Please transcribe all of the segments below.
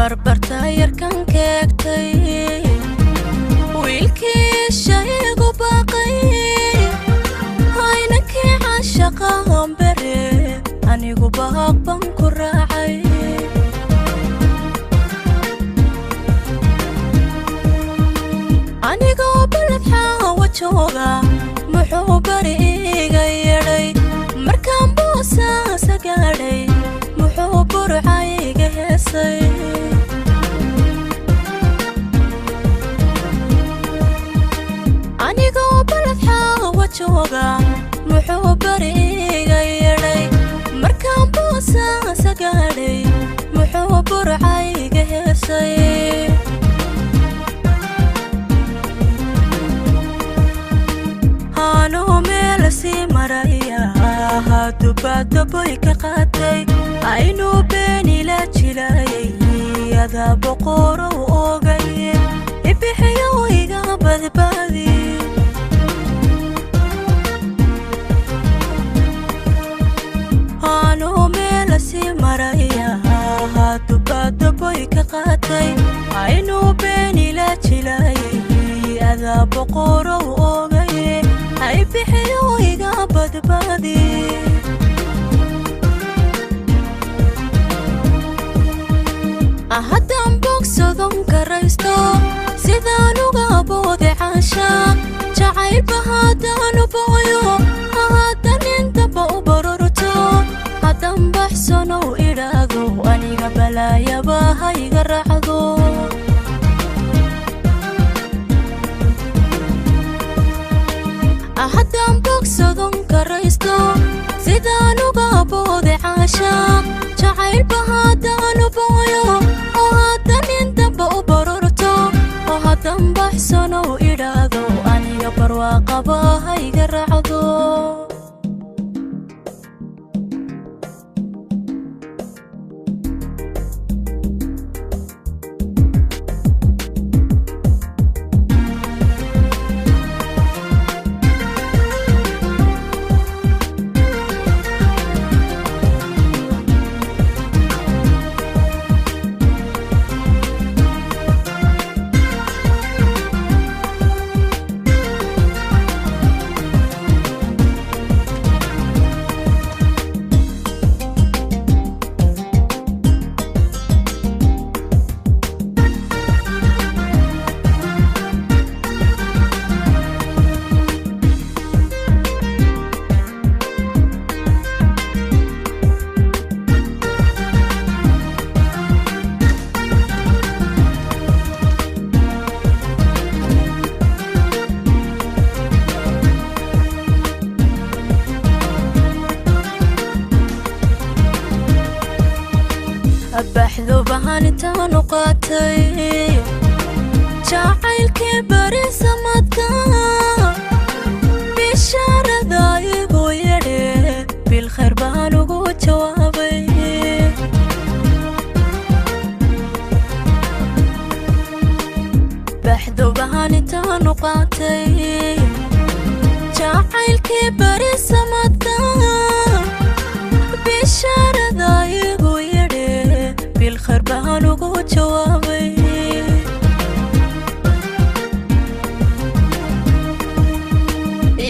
Barbarta yarkan keegtay, wiilkii shaygu baaqay, aynankii caashaqa hambere, anigu baaq baan ku raacay. Anigoo balad xaawa jooga, muxuu bari iiga yeedhay? Markaan boosaasa gaadhay, muxuu burca iga heesay? Anigoo balad xaawa jooga, muxuu bari iiga yeedhay? Markaan boosaasa gaadhay, muxuu burca iga heesay? Anuu meel sii maraya, hadubaadaboy ka qaatay, aynuu beenila jilaayay, adaa boqorow ogay, ibixiyo iga badbaadi. Anuu meel sii maraya, hadubaadaboy ka qaatay, aynuu beenila jilaayay, adaa boqorow ogay, ay bixiyo iga badbaadi. Haddaan bogsadon karaysto, sidaan uga boode caashaaq jacaylba, haddaanu booyo, haddan intaba u barorto, haddan baxsanow idhaahdo, aniga balaayaba ha iga raacdo. Haddaan bogsadon karaysto, sidaan uga boode caashaaq jacaylba, haddaanu booyo, oo haddan intaba u barorto, oo haddan baxsanow idhaahdo, aniga barwaaqaba ha iga raacdo. Baxdo bahan intaanu qaatay, jacaylkii bari samadka, bishaarada igu yedhe, bilkhayr baan ugu jawaabay. Baxdo bahan intaanu qaatay, jacaylkii bari samadka, bishaarada igu yedhe, bilkhayr baan ugu jawaabay.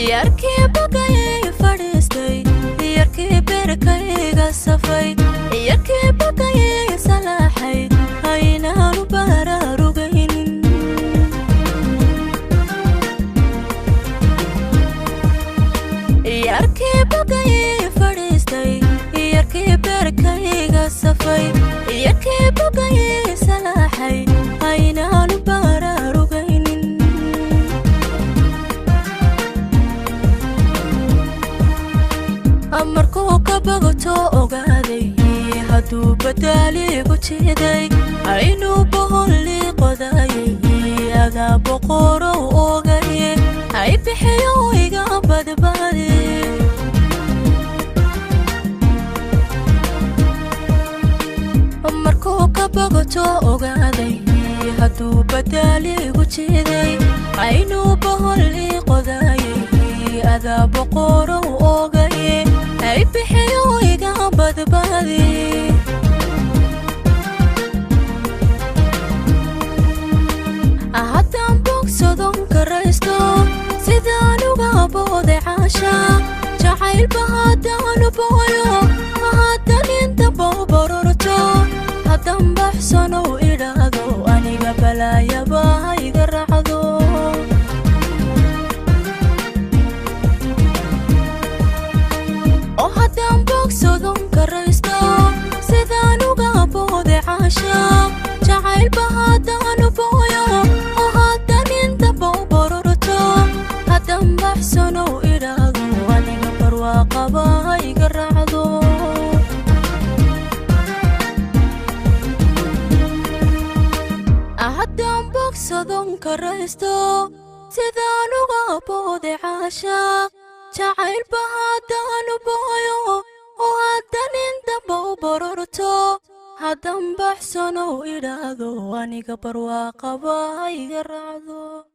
Yarkii bagayay fadhiistay, yarkii beerkayga safay, yarkii bagayay salaaxay, aynaanu baraarugaynin. Yarkii bagayay fadhiistay, yarkii beerkayga safay, yarkii bagayay salaaxay, aynaanu baraarugaynin. Markuu ka bogato ogaaday, hadduu badaaligu jiiday, aynuu boholli qodaayay, adaa boqorow ogay, ay bixiyo iga badbaadi. Markuu ka bogato ogaaday, hadduu badaaligu jiiday, aynuu boholli qodaayay, adaa boqorow ogay, ay bixiyo iga badbaadi. karaysto, sidaan uga booday caashaaq jacaylba haddaanu booyo, haddan intaba u barorto, haddan baxsanow idhaahdo, aniga balaayaba ha iga raacdo. Oo haddaan bogsadon karaysto, sidaan uga booday caashaaq jacaylba haddaanu booyo, oo haddan intaba u barorto, haddan baxsanow idhaahdo, aniga barwaaqaba ha iga raacdo. Haddaan bogsadon karaysto, sidaan uga booday caashaaq jacaylba haddaanu booyo, oo haddan intaba u barorto, haddan baxsanow idhaahdo, aniga barwaaqaba ha iga raacdo.